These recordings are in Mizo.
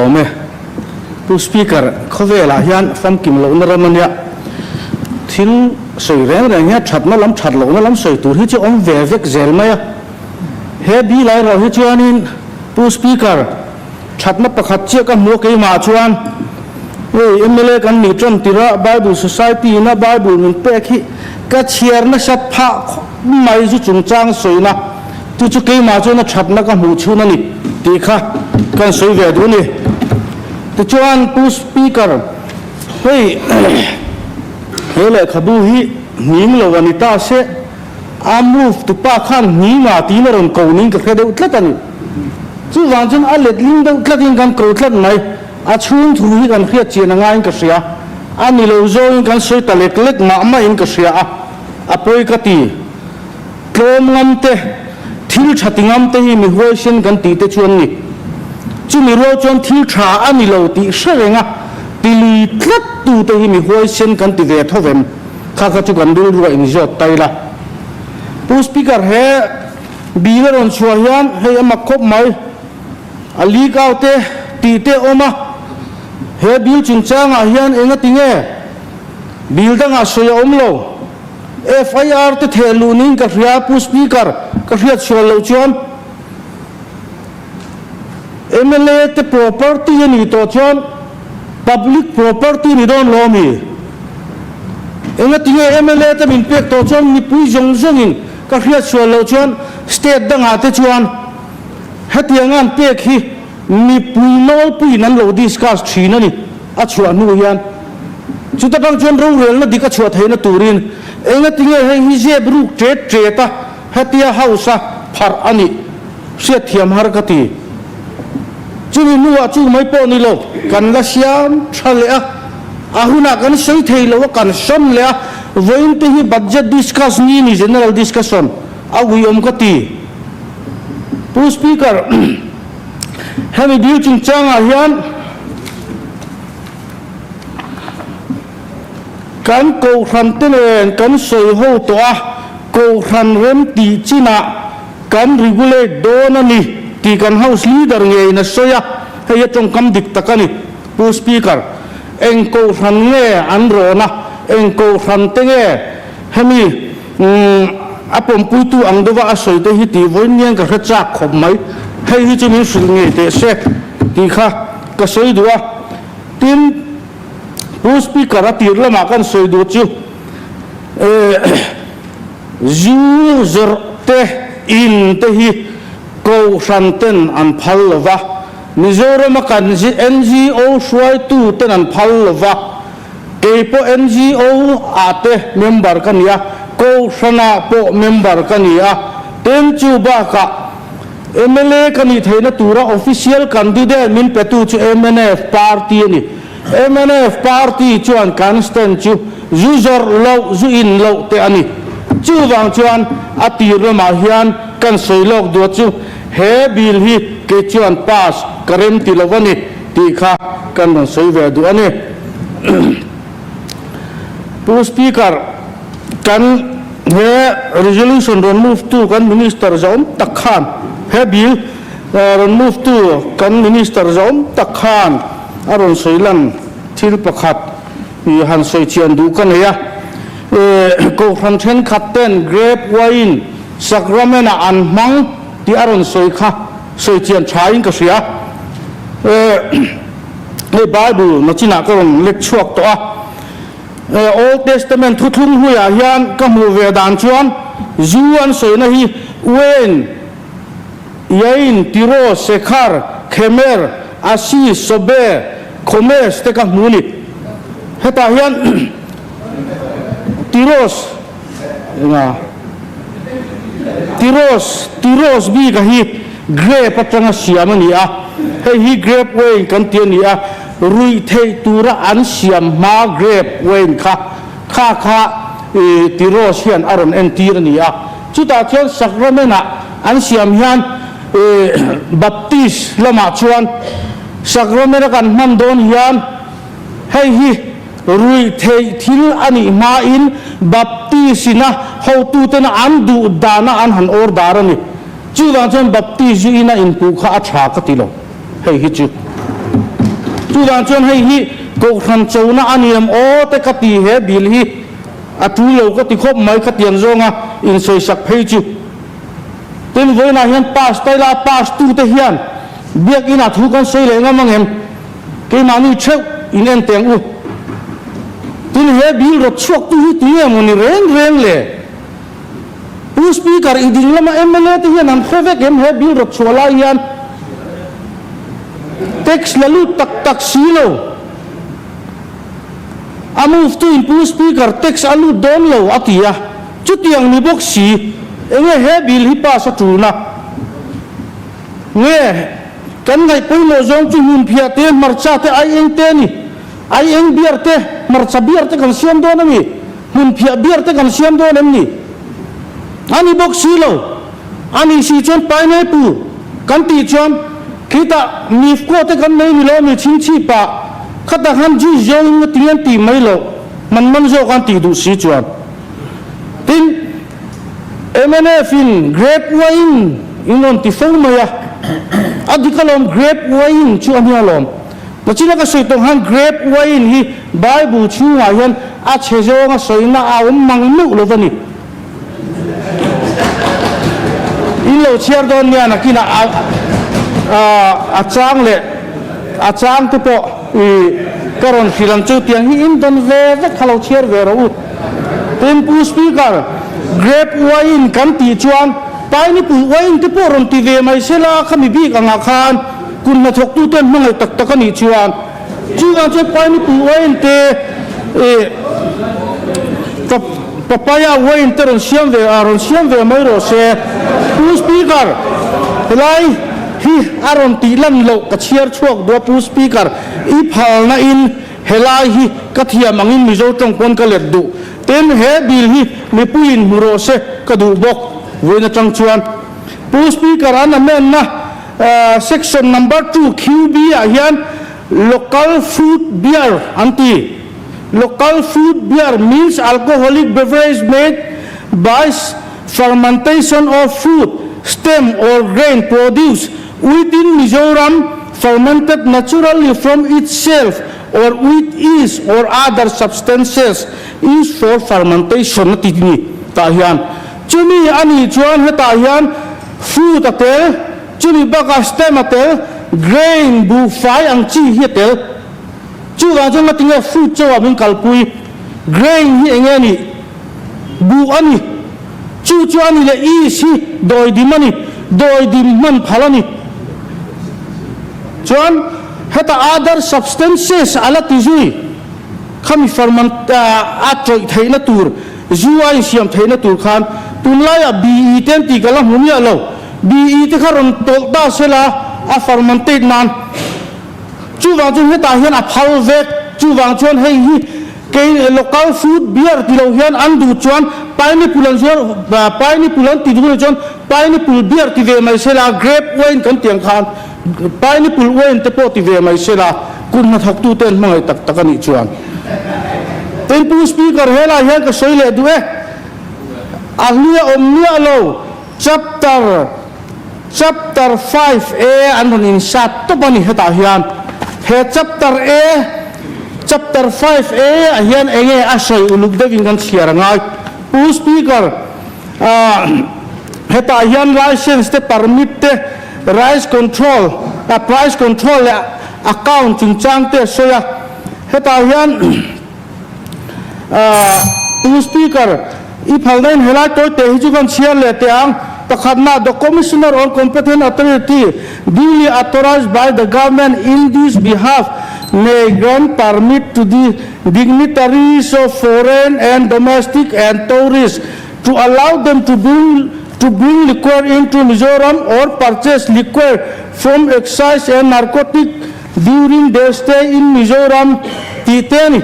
lawm e. Pu Speaker, khawvelah hian famkim lohna ram a nia. Thil sawi reng reng hian thatna lam that lohna lam sawi tur hi chu awm ve vek zel mai a. He bill ah erawh hi chuanin Pu Speaker, thatna pakhat chiah ka hmu a keimah chuan hei mla kan nih tan tirh a Bible Society ina Bible min pek hi ka chhiar nasat phah khawp mai chu chungchang sawina chu chu keimah chuan a thatna ka hmuh chhun a ni tih kha kan sawi ve duh a ni. Tichuan Pu Speaker, hei he lehkhabu hi hning lo a ni ta se, A move tu pa khan hninga tiin a rawn ko niin ka hre deuh tlat a ni. Chuvang chuan a letling deuh tlatin kan ko tlat mai. A chhung thu hi kan hriat chian a ngaiin ka hria. A ni lo zawngin kan sawi ta lek lek mah mahin ka hria a, a pawi ka ti. Tlawm ngam te, thil tha ti ngam te hi mi huaisen kan tih te chu an ni. Chumi rual chuan thil tha a ni lo tih hre reng a, ti lui tlat tu te hi mi huaisen kan ti ve tho vem. Kha kha chu kan rilru a inzawt ta ila. Pu Speaker he bill a rawn chhuah hian hei a mak khawp mai. A leak out te tih te a awm a. He bill chungchangah hian enga ti nge bill dangah sawi a awm lo. FIR te theh luh niin ka hria Pu Speaker ka hriat sual loh chuan mla te property a nih tawh chuan public property ni dawn lo ami? Engati nge mla te min pek tawh chuan mipui zawng zawngin ka hriat sual loh chuan state dangah te chuan hetianga an pek hi mipui nawlpuiin an lo discuss thin a ni a chhuah hnu hian chuta tang chuan rorelna dik a chhuah theihna turin engati nge hei hi zep ruk tet tet a hetia house a pharh a nih hriatthiam har ka ti. Chumi hnuah chu mai pawh ni lo, kan la siam tha leh a, a hunah kan sawi thei lo a, kan sawn leh a, vawiin te hi budget discuss ni ni general discussion a uiawm ka ti. Pu Speaker, hemi bill chungchangah hian kan kohhran te nen kan sawi ho tawh a, kohhran rem tih chinah Kan regulate dawn a ni tih kan House Leader ngeiin a sawi a, hei a tawngkam dik tak a ni. Pu Speaker, eng kohhran nge an rawn a, eng kohhran te nge hemi a pawmpuitu ang deuha a sawi te hi tih vawiin nian ka hre chak khawp mai. Hei hi chu min hrilh ngei teh se tih kha ka sawi duh a. Tin, Pu Speaker, a tir lamah kan sawi duh chu Zu zawrh te in te hi Kohhran ten an phal lo va, Mizorama kan NGO hruaitu ten an phal lo va, kei pawh NGO ah te member ka ni a, Kohhran ah pawh member ka ni a, ten chu bakah mla ka nih theihna tura official candidate min petu chu mnf party a ni. Mnf party chuan kan stand chu zu zawrh loh, zu in loh te a ni. Chuvang chuan a tir lamah hian kan sawi lawk duat chu he bill hi kei chuan pass ka rem ti lo a ni tih kha kan rawn sawi ve duh a ni. Pu Speaker, kan he resolution rawn move tu kan Minister zawm tak khan he bill rawn move tu kan Minister zawm tak khan A rawn sawi lan thil pakhat i han sawi chian duh ka nei a, Kohhran thenkhat ten grape wine sacrament ah an hmang tih a rawn sawi kha sawi chian tha in ka hria. Hei Bible nachinah ka rawn lek chhuak tawh a, Old Testament thuthlung hluiah hian ka hmuh ve dan chuan zu an sawina hi wine, Yain, Tiro, Sekhar, Khemer, Asi, Sobe, Khomes te ka hmu ni. Hetah hian Tiros, enga? Tiros, Tiros bik a hi grape atanga siam a ni a, hei hi grape wine kan ti a ni a, ruih theih tura an siam hma grape wine kha, kha kha Tiros hian a rawn entir a ni a. Chutah chuan sacrament-ah an siam hian Baptist lamah chuan sacrament-a kan hman dawn hian hei hi ruih theih thil a nih hmain Baptist-ina hotutena an duh dana an han order a ni. Chuvang chuan Baptist zu ina inpuh kha a tha ka ti lo hei hi chu. Chuvang chuan hei hi Kohhran chona a ni em aw te ka ti he bill hi a tul lo ka ti khawp mai khatiang zawnga insawisak phei chu. Tin vawiinah hian pass ta ila a pass tute hian Biakinah thu kan sawi leh ngam ang em? Keimahni theuh in en teh ang u. Tin he bill rawt chhuaktu hi tunge maw ni reng reng le? Pu Speaker, i ding lama mla te hian an hre vek em he bill rawt chhuah lai hian tax la lut tak tak si lo. A move tu in Pu Speaker tax a lut dawn lo a ti a, chutiang ni bawk si enge he bill hi pass a tulna nge kan ngaih pawimawh zawng chu hmunphiah te, hmarcha te, aieng te a ni. Aieng beer te, hmarcha beer te kan siam dawn a mi? Hmunphiah beer te kan siam dawn em ni? A ni bawk si lo. A nih si chuan pineapple kan tih chuan khitah mifco te kan nei ni lo mi chhingchhip ah khatah khan juice zawng in nga ti an tih mai loh man man zawk an tih duh si chuan. Tin, mnf in grape wine in rawn ti fo mai a, a dik alawm grape wine chu a nia lawm. Nachina ka sawi tawh khan grape wine hi Bible chhungah hian a chhe zawnga sawina a awm mang meuh lo va ni. In lo chhiar dawn nia nakinah a a chang leh a chang te pawh i ka rawn hrilh ang chu tiang hi in dawn ve vek kha lo chhiar ve rawh u. Tin Pu Speaker, grape wine kan tih chuan pineapple wine te pawh rawn ti ve mai sela khami bik angah khan Kut hnathawktute an hmangaih tak tak a nih chuan chuvang chuan pineapple wine te ih papaya wine te rawn siam ve a rawn siam ve mai rawh se. Pu Speaker, helai hi a rawn tih lan loh ka chhiar chhuak duh a Pu Speaker, i phalna in helai hi ka thiam angin Mizo tawng pawn ka let duh. Tin, he bill hi mipuiin hmu rawh se ka duh bawk vawiin atang chuan Pu Speaker an amend na Section number 2 QB ah hian local fruit beer an ti. Local fruit beer means alcoholic beverage made by fermentation of fruit, stem or grain produced within Mizoram fermented naturally from itself or with yeast or other substances used for fermentation a ti ni tah hian. Chumi a nih chuan hetah hian Fruit a tel, chumi bakah stem a tel, grain, buhfai ang chi hi a tel. Chuvang chuan nga tinge fruit chauh ah min kalpui? Grain hi enge a nih? Buh a ni. Chu chu a ni leh yeast hi dawidim a ni, dawidim hman phal a ni. Chuan heta other substances a la ti zui, khami ferment a tawih theihna tur, Zu a insiam theihna tur khan tunlaiah BE te an tih ka la hmu miah lo. BE te kha rawn tawlh ta sela a fermentate nan. Chuvang chuan hetah hian a phal vek. Chuvang chuan hei hi kei local fruit beer ti lo hian an duh chuan pineapple an zuar pineapple an ti duh anih chuan pineapple beer ti ve mai sela grape wine kan tih ang khan Pineapple wine te pawh ti ve mai sela, kut hnathawktu te an hmangaih tak tak a nih chuan. Tin Pu Speaker helai hian ka sawi leh duh e, a hlia awm miah lo chapter chapter 5A an rawn insat tawp a ni hetah hian. He chapter A chapter 5A ah hian enge a sawi uluk deuhin kan chhiar a ngai. Pu Speaker, Ahh hetah hian license te permit te rice control ah price control leh account chungchang te a sawi a, hetah hian ahh Pu Speaker i phalna in helai tawi teh hi chu kan chhiar leh teh ang, pakhatna the Commissioner or competent authority duly authorized by the government in this behalf may grant permit to the dignitaries of foreign and domestic and tourists to allow them to bring to bring liquor into Mizoram or purchase liquor from excise and narcotic during their stay in Mizoram tih te a ni.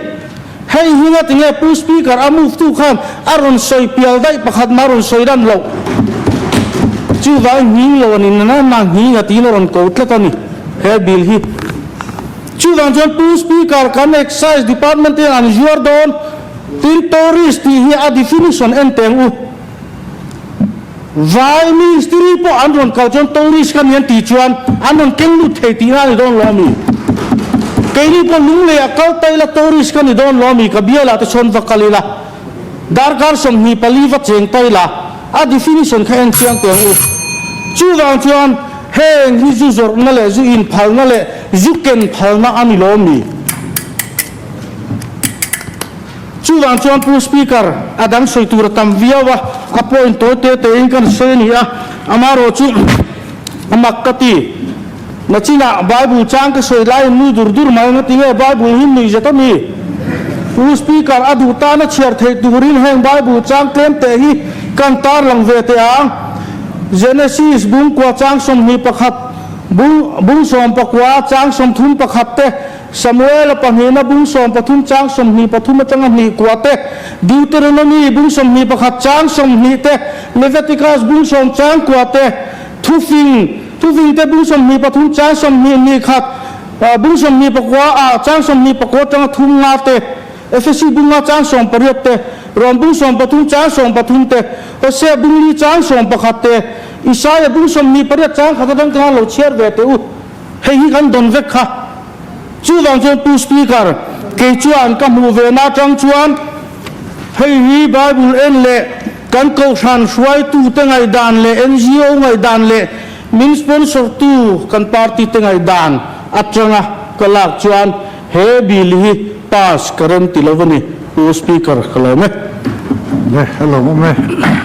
Hei hi nga tinge Pu Speaker a move tu khan a rawn sawi pial daih pakhat mah a rawn sawi dan loh. Chuvangin nghing lo a ni nana na nghing a tiin a rawn ko tlat a ni he bill hi. Chuvang chuan Pu Speaker kan Excise Department te hian an zuar dawn tin tourist tih hi a definition en teng u. Vai ministry pawh an rawn kal chuan tourist ka ni an tih chuan an rawn keng lut thei tihna a ni dawn lo a mi? Keini pawh Lungleiah kal ta ila tourist ka ni dawn lo ami ka bialah te chuan va kal ila darkar 24 va cheng ta ila a definition kha en chiang teh ang u. Chuvang chuan heng hi zu zawrhna leh zu inphalna leh zu ken phalna a ni lo ami? Chuvang chuan Pu Speaker, a dang sawi tur a tam viau a, a point tawi te tein kan sawi a ni a, amarawh chu a mak ka ti. Nachinah Bible chang ka sawi laiin nui dur dur mai ang a ti nge Bible hi nuih zet a mi? Pu Speaker, a duh tana chhiar theih turin heng Bible chang tlem teh hi kan tarlang ve teh ang. Genesis bungkua chang 21, bung bung sawmpakua chang 31 te, Samuela pahnihna bung 13 chang 23 atanga hnih kua te, Deuteronomy bung 21 chang 20 te, Leviticus bung sawm chang kua te, Thufing, Thufing te bung 23 chang 21, bung 29 ah chang 24 atanga thum nga te, Efesi bung nga chang 18 te, Rom bung 13 chang 13 te, Hosea bung li chang 11 te, Isaia bung 28 chang khat atang te khan lo chhiar ve teh u. Hei hi kan dawn vek kha. Chuvang chuan Pu Speaker, kei chuan ka hmuh ve na atang chuan hei hi Bible en leh kan kohhran hruaitute ngaihdan leh NGO ngaihdan leh min sponsor tu kan party te ngaihdan atanga ka lak chuan he bill hi pass ka rem ti lo a ni Pu Speaker ka lawm e. Le, a lawmawm e.